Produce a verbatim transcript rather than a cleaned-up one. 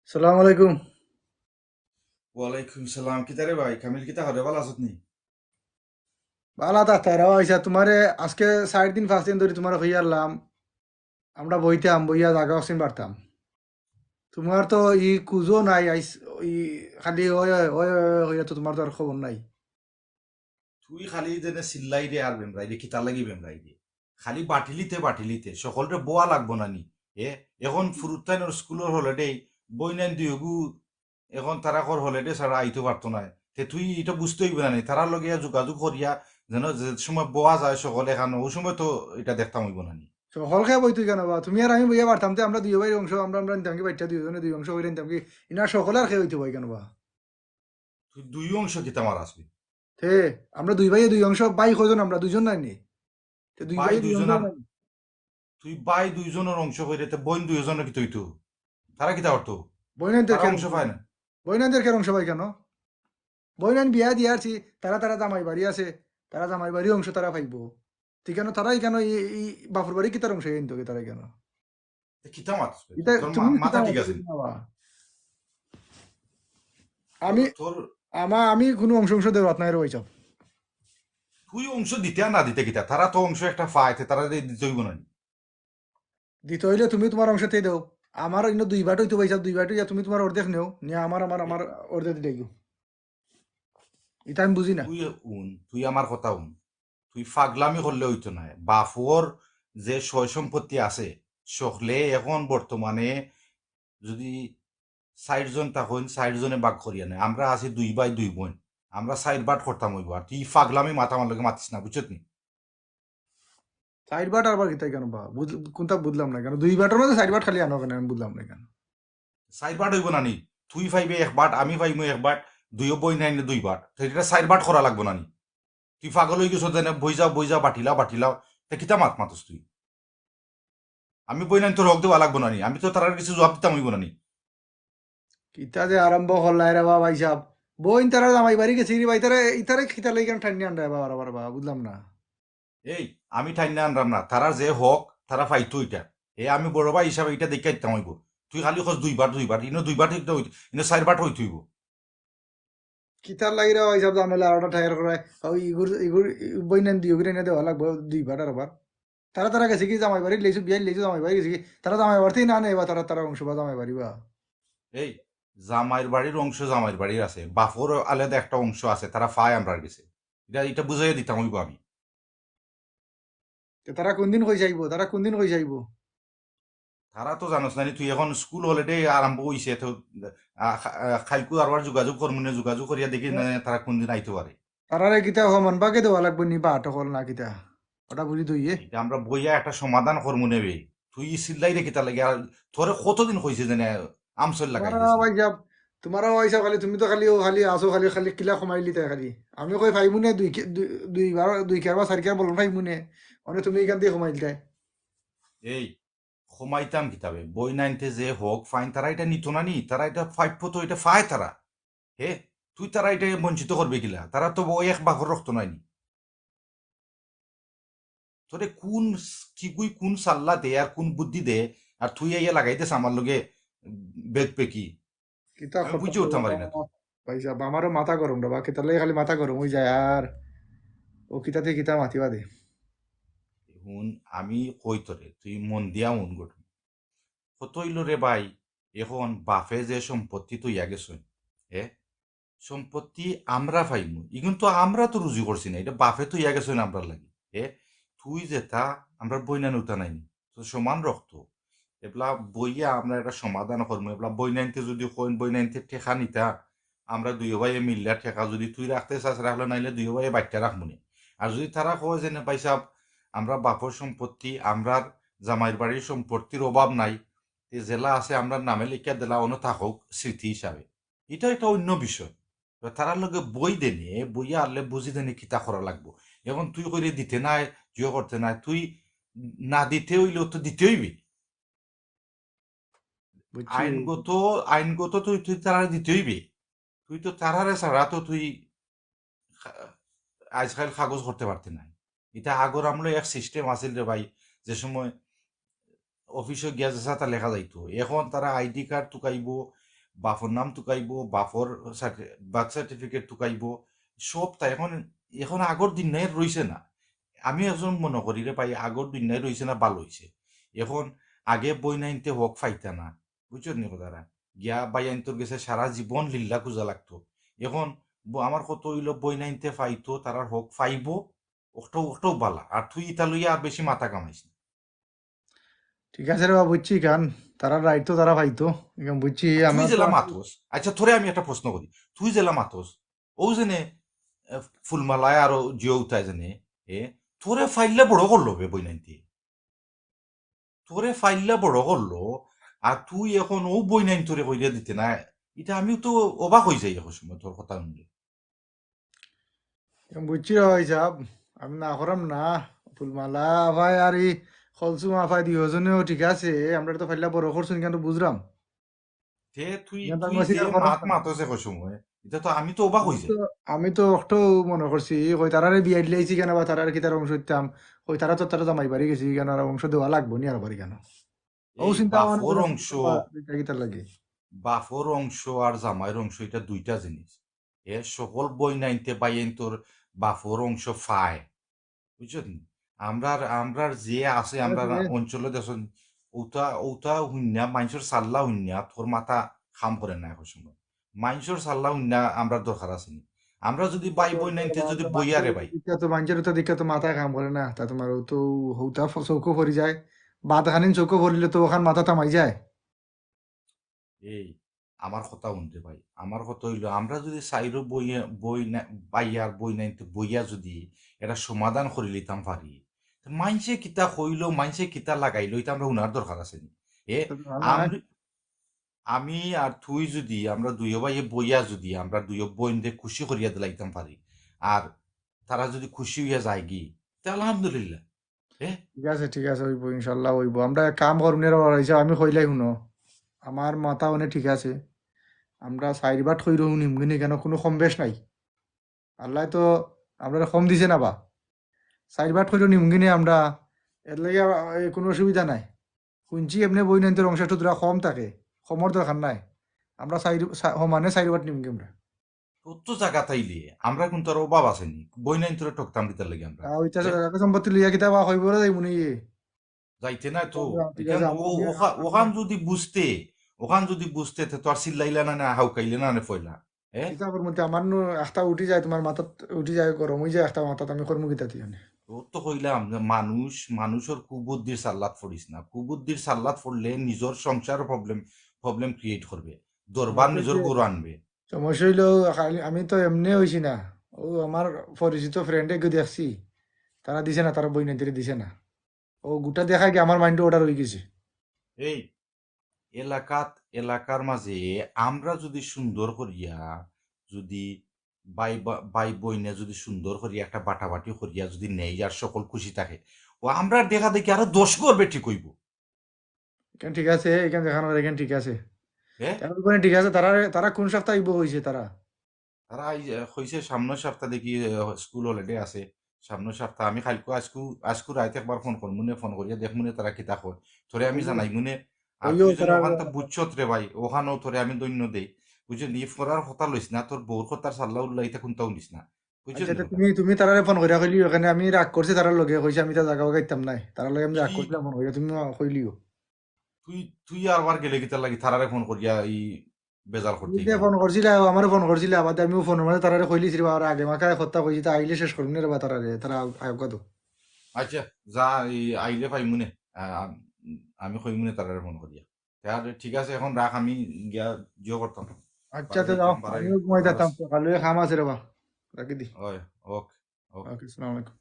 সালাম আলাইকুম। ওয়ালাইকুম সালাম। কিতা রে ভাই কামিল, কিতা খবর, ভালা আছত নি? ভালা থাকতায় রে ভাই, আইচ্ছা, তুমারে আজকে চাইর দিন পাঁচ দিন ধরি তুমারে কইয়ারলাম, আমরা বইতাম, বইয়া জাগা অকসিন পারতাম। তুমার তো ই কুজো নাই, আইস, ই খালি ওই, ওই, ওই, ওই, ওই, তো তুমার তো আর খবর নাই। তুই খালি যেনে চিল্লাই রে আর বেমরাই রে, কিতা লাগি বেমরাই রে? খালি বাটিলিতে বাটিলিতে, সকলরে বওয়া লাগবো না নি? এ, এখন ফুরুতাইনর স্কুলর হলিডে, বইনাইন দুইগু এখন তারা কর হলিডে ছাড়া আইতো পারতো নায়। তে তুই ইটা বুঝতে অইবো না নি? তারার লগে যোগাযোগ করিয়া যেন যে সময় বওয়া যায় সকল এখানো, ওই সময় তো ইটা দেখতাম অইবো না নি? সকল কে বইতো কেনে বা? তুমি আর আমি বইয়া পারতাম, তে আমরা দুই ভাইর অংশ, আমরা, আমরা নিতাম কি বাইট্টা দুইজনে দুই অংশ করি নিতাম কি? ইনা সকল আর কে বইতো ভাই কেনে বা? তুই দুই অংশ কিতা মারাস বে? তে আমরা দুই ভাইয়ে দুই অংশ, ভাই কয়জন আমরা? দুইজন নায় নি? তে দুই ভাই ভাইয়ে দুই দুইজন অংশ আর নায় নি? তুই ভাই দুইজনর অংশ কইরে, তে বইন দুইজনর কিতা অইতো? তারা কিতা করতো? বইনাইনতে তারা কেন অংশ পায় না। বইনাইনতে কেন অংশ পায় কেনে? বইনাইন বিয়া দিয়া আরছি, তারা, তারা জামাই বাড়ি আছে, তারা জামাই বাড়ির অংশ তারা পাইবো। তে কেনে তারা ইখানো ই, ই বাপর বাড়ি কিতার অংশ আনতো কি তারা কেনে? তে কিতা মাত? ইতা তোর মা-, তুমি মাথা কিতা ঠিক মাত আছে? না বা? আমি, তোর আমা-, আমি কুনু অংশ, অংশ দেওয়াত নাই রে ভাই সাব। তুই অংশ দিতে আর না দিতে কিতা? তারা তো অংশ একটা পায়, তে তারা দি-, দিতে অইবো না নি? দিতে অইলে তুমি তুমার অংশ তে দেও। আমার ইনো দুই বাট অইতো ভাই সাব, দুই বাট অইয়া তুমি তুমার অর্ধেক নেও, নিয়া আমার, আমার, আমার অর্ধেক দিলাইগো। ইতা আমি বুঝি না। তুই হুন, তুই আমার কথা হুন। তুই ফাগলামি করলে অইতো নায়। বাফর যে সয় সম্পত্তি আছে, সকলে এখন বর্তমানে যদি চাইর জন থাকইন, চাইর জনে ভাগ করিয়া নেয়। আমরা আছি দুই ভাই দুই বইন, আমরা চাইর বাট করতাম অইবো। আর তুই ফাগলামি মাত আমার লগে মাতিস না, বুঝছত নি? চাইর বাট আবার কিতা কেনে বা? বুঝ-, কুনটা বুঝলাম না কেনে? দুই বাটর মাঝে চাইর বাট খালি আনো কেনে? আমি বুঝলাম না কেনে? চাইর বাট অইবো না নি? তুই পাইবে এক বাট, আমি পাইমু এক বাট, দুইও বইনাইনে দুই বাট। তে ইটা চাইর বাট করা লাগবো না নি? তুই পাগল অইগেছস যেনে, বই যাও, বই যাও, বাটিলাও, বাটিলাও। তে কিতা মাত মাতস তুই? আমি বইনাইনতর হক দেওয়া লাগবো না নি? আমি তো তারার গেছে জুয়াব দিতাম অইবো না নি? কিতা যে আরম্ভ করলায় রে বা ভাই সাব। বইন তারা জামাই বাড়ি গেছে রে ভাই, তারা, ইতারে কিতা লাগি কেনে টাইন্না আনরায় বা বারবার বা? বুঝলাম না। এই, আমি টাইন্না আনরাম না, তারার যে হক, তারা পাইতো ইটা। এ, আমি বড় ভাই হিসাবে ইটা দেখিয়া দিতাম অইবো। তুই খালি কস দুই বাট, দুই বাট, ইনো দুই বাট ইটা অইতো, ইনো চাইর বাট অইতো অইবো। কিতার লাগি রে ভাই সাব ঝামেলা, আর ওটা টায়ার করে, ওই ইগুর, ইগুর, বইনাইন দুইওগুরে এনে দেওয়া লাগবো দুই বাট আর আবার। তারা, তারা গেছে কি জামাই বাড়ি লইছো, বিয়া লইছো জামাই বাড়ি গেছে কি? তারা জামাই বাড়িতেই না নেই বা তারা, তারা অংশ বা জামাই বাড়ি বা? এই, জামাইর বাড়ির অংশ জামাইর বাড়ির আছে, বাফর আলাদা একটা অংশ আছে, তারা পায় আমরার গেছে। ইটা, ইটা বুঝাইয়া দিতাম অইবো আমি। তে তারা কুনদিন কই যাইবো? তারা কুনদিন কই যাইবো? তারা তো জানোস না নি, তুই এখন স্কুল হলিডে আরম্ভ অইছে, তো, আ, খা-, আ, কাইলকু আরবার যোগাযোগ করমুনে, যোগাযোগ করিয়া দেখি না তারা কুনদিন আইতো পারে। তারারে কিতা হমান বাগে দেওয়া লাগবো নি বা আটক হল না কিতা? ওটা বুঝি দইয়ে। ইটা আমরা বইয়া একটা সমাধান করমুনে বে। তুই চিল্লাইরে কিতা লাগি? আর তোরে কতদিন কইছে যেনে আমসল লাগাই না, দিছে? ভাই সাব, তুমারা ভাই সাব খালি, তুমি তো খালি, ও খালি আসো, খালি, খালি কিলা কমাইলি তাই খালি। আমি কই পাইমু নে দুই কে-, দুই, দুইবার, দুই কেয়ার বা চাইর কেয়ার বলুন পাইমু নে। মানে তুমি ইখান দিয়া কমাইলি তাই। এই, কমাইতাম কিতাবে? বইনাইনতে যে হক পাইন, তারা ইটা নিতো না নি? তারা ইটা প্রাপ্য তো, ইটা পায় তারা। হে, তুই তারা ইটা বঞ্চিত করবে কিলা? তারা তো বউ এক বাপর রক্ত নায় নি। তোরে কুন স-, কিগুই কুন সাল্লা দে আর কুন বুদ্ধি দে, আর তুই আইয়া লাগাই দেস আমার লগে বেদপেকি? কিতা আমি কথা বুঝি উঠতাম পারি না। ভাই সাব, আমারও মাথা গরম রে বা, কিতার লাগি খালি মাথা গরম অই যায় আর ও কিতাতে কিতা মাতিবা দে। হুন, আমি কই তোরে, তুই মন দিয়া হুন ঘটনা। কত অইলো রে ভাই, এখন বাফে যে সম্পত্তি থইয়া গেছইন, এ, সম্পত্তি আমরা পাইমু, ইগুন তো আমরা তো রুজি করছি না, ইটা বাফে থইয়া গেছইন আমরার লাগি। এ, তুই যেতা, আমরার বইনাইন উতা নায় নি, তো সমান রক্ত। এবলা বইয়া আমরা একটা সমাধান করমু। এবলা বইনাইনতে যদি কইন, বইনাইনতে টেকা নিতা, আমরা দুইও ভাইয়ে মিল্লা টেকা যদি তুই রাখতে চাস রাখলে, নাইলে দুইও ভাইয়ে বাইট্টা রাখমুনে। আর যদি তারা কয় যে, "না ভাই সাব, আমরা বাপর সম্পত্তি, আমরার জামাইর বাড়ির সম্পত্তির অভাব নাই, তে যেলা আছে আমরার নামে লেখিয়া দিলা, অনো থাকউক স্মৃতি হিসাবে।" ইটা একটা অইন্য বিষয়। তো তারার লগে বই দেনে, বইয়া আরলে বুঝি দেনে কিতা করা লাগবো। এখন তুই কইরে দিতে নায়, জিও করতে নায়, তুই না দিতে অইলেও তো দিতে অইবে। বুঝছি। আইনগত, আইনগত তুই, তুই তারারে দিতে অইবে। তুই তো তারারে ছাড়া তো তুই খা-, আজকাল কাগজ করতে পারতে নায়। ইটা আগর আমলে এক system আছিল রে ভাই, যে সময় অফিসো গিয়া যেসাতা লেখা যাইতো। এখন তারা আইডি কার্ড তুকাইবো, বাফর নাম তুকাইবো, বাফর বার্থ সার্টিফিকেট তুকাইবো, সবতা। এখন এখন আগর দিন নাই রইছে না। আমি একজন মনো করি রে ভাই, আগর দিন নাই রইছে না, ভালা অইছে। এখন আগে বইনাইন্তে হক পাইতা না, বুঝছো নি কথাটা? গিয়া ভাইয়াইন্তর গেছে সারা জীবন লিল্লা খুজা লাগতো। এখন ব- আমার কথা অইলো, বইনাইন্তে পাইতো, তারার হক পাইবো, অটাউ অটাউ ভালা। আর তুই ইতা লইয়া আর বেশি মাথা ঘামাইস না। ঠিক আছে রে বা, বুঝছি। কারণ তারা রাইট তো, তারা পাইতো। এখন বুঝছি। তুই যেলা মাতস, আচ্ছা, তোরে আমি একটা প্রশ্ন করি, তুই যেলা মাতস, ও যেনে ফুলমালায় আরো জিও উতায় যেনে, এ তোরে পাইল্লা বড় করলো বে বইনাইন্তে, তোরে পাইল্লা বড় করলো, আর তুই এখন ও বইনাইন্তরে কইরা দিতে না। ইটা আমিও তো অবাক অইযাই এক সময় তোর কথা হুনলে। বুঝছি রে ভাই সাহেব, আমি না করাম না। ফুলমালা আফায় আর ই কলসুম আফায় দুইওজনেও ঠিক আছে, আমরারে তো পাইল্লা বড় করছইন, কিন্তু বুঝরাম। তে তুই, তুই যে মাত মাতস এক সময়, ইটা তো আমি তো অবাক অইযাই। আমি তো অটাউ মনো করছি, কই তারারে বিয়া দিলাইছি কেনে বা তারার কিতার অংশ দিতাম, কই তারা তো তারা জামাই বাড়ি গেছে কেনে, আর অংশ দেওয়া লাগবো নি আর বাড়ি কেনে? ও চিন্তা ভাবনা বাফর অংশ, কিতার লাগে? বাফর অংশ আর জামাইর অংশ ইটা দুইটা জিনিস। এ সকল বইনাইন্তে ভাইয়াইন্তর বাফর অংশ পায়, বুঝছো নি? আমরার, আমরার যে আছে, আমরার অঞ্চলে দেখছো, ওটা, ওটা হুনিয়া, মাইনষর সাল্লা হুনিয়া তোর মাথা কাম করে না এক সময়। মাইনষর সাল্লা হুনিয়া আমরার দরকার আছে নি? আমরা যদি ভাই বইনাইন্তে যদি বইয়া রে ভাই। ইটা তো মাইনষর ওটা দেখিয়া তো মাথা কাম করে না, তা তোমার ও তো হউতা চউখো পড়ি যায়, বাদ খানিন চউখো পড়িলে তো অখান মাথা থামাই যায়। এই, আমার কথা হুন রে ভাই, আমার কথা অইলো, আমরা যদি চাইরো বই, বই না, ভাইয়ার বইনাইন্তে বইয়া যদি এটা সমাধান করি লিতাম পারি, তে মাইনষে কিতা কইলো, মাইনষে কিতা লাগাইলো, ইটা আমরা হুনার দরকার আছে নি? এ, আমি আর তুই যদি, আমরা দুইও ভাইয়ে বইয়া যদি আমরা দুইও বইনরে খুশি করিয়া দিলাইতাম পারি, আর তারা যদি খুশি অইয়া যায়গি, তে আলহামদুলিল্লাহ। এ? ঠিক আছে, ঠিক আছে, অইবো, ইনশাল্লাহ অইবো। আমরা এক কাম করমু নে রে বা, আমি কইলাই হুনো, আমার মাথা অনে ঠিক আছে, আমরা চাইর বাট কইরো নিমুগি নে, কেনে কুনু কম বেশ নাই। আল্লায় তো আমরারে কম দিছে না বা, চাইর বাট কইরো নিমুগি নে আমরা, এর লাগি কুনু অসুবিধা নাই। হুনছি এমনে বইনাইন্তর অংশ একটু থুড়া কম থাকে, কমর দরকার নাই, আমরা চাইর, সমানে চাইর বাট নিমুগি আমরা। অত জাগা থাইলে আমরা কুনু তার অভাব আছে নি? বইনাইন্তরে ঠকতাম কিতার লাগি আমরা? আহ, ওইটা জাগা সম্পত্তি লইয়া কিতা বা কইবো রে, যাইমু নি? যাইতে না তো। ওখান যদি বুঝতে, ওখান যদি বুঝতে, তে তো আর চিল্লাইলা না, না হাউকাইলে না, না ফয়লা। হ্যাঁ? কিতা করমু তে, আমার নু আখতা উঠি যায়, তোমার মাথাত উঠি যায়, গরম অই যায় আখতা মাথাত, আমি করমু কিতা তে? ও তো কইলাম যে মানুষ, মানুষর কুবুদ্ধির সাল্লাত পড়িস না। কুবুদ্ধির সাল্লাত পড়লে নিজর সংসার প্রবলেম, প্রবলেম ক্রিয়েট করবে, দরবার নিজর গরু আনবে। সমস্যা অইলো, খালি আমি তো এমনে অইছি না, ও আমার পরিচিত ফ্রেন্ডে গিয়া দেখছি, তারা দিছে না, তারা বইনাইন্তরে দিছে না। ও গুটা দেখায় কি আমার মাইন্ডো অর্ডার অই গেছে। এই এলাকাত, এলাকার মাঝে আমরা যদি সুন্দর করিয়া, যদি ভাই বা-, ভাই বইনে যদি সুন্দর করিয়া একটা বাটাবাটি করিয়া যদি নেই আর সকল খুশি থাকে, ও আমরা দেখা দেখি আরো দশ ঘর বেটি কইবো। এখান ঠিক আছে, এখান দেখানো, এখান ঠিক আছে। হ্যাঁ? তারা বলে ঠিক আছে, তারা, তারা কোন সপ্তাহে আইবো কইছে তারা? তারা আই-, কইছে সামনের সপ্তাহ দেখি, আহ, স্কুল হলিডে আছে। সামনের সপ্তাহ আমি কাইলকু আইজকু, আইজকু রাইত একবার ফোন করমু নে, ফোন করিয়া দেখমু নে তারা কিতা কয়। তোরে আমি জানাইমু নে। আর তুই যেন ওখান তো বুঝছত রে ভাই, ওখানও তোরে আমি দৈন্য দেই। বুঝছত নি? ফরার কথা লইস না, তোর বউর কথার সাল্লা উল্লা ইতা কুনতাও নিস না। বুঝছত আচ্ছা, নি? তুমি, তুমি তারারে ফোন করিয়া কইলিও, এখানে আমি রাগ করছি তারার লগে, কইছি আমি তা জাগা বাগাইতাম নাই। তারার লগে আমি রাগ করছিলাম ফোন করিয়া, তুমি কইলিও। তুই, তুই আরবার গেলে কিতার লাগি তারারে ফোন করিয়া ই বেজার করতে তুই যে ফোন করছিলা, আমারে ফোন করছিলা, আবার আমিও ফোনর মাঝে তারারে কইলিছি রে বা, আর আগে মাখায় কথা কইছি, তা আইলে শেষ করমু নে রে বা তারারে, তারা আউক্কা তো। আচ্ছা, যা, ই আইলে পাইমু নে, আ-, আ-, আমি কইমু নে তারারে ফোন করিয়া। তে আর ঠিক আছে, এখন রাখ, আমি গিয়া জিও করতাম। আচ্ছা, তে যাও, আমিও ঘুমাই যাইতাম, সকালে কাম আছে রে বা, রাখি দি। ওই, ওকে, ওকে। ওকে, আসসালামু আলাইকুম।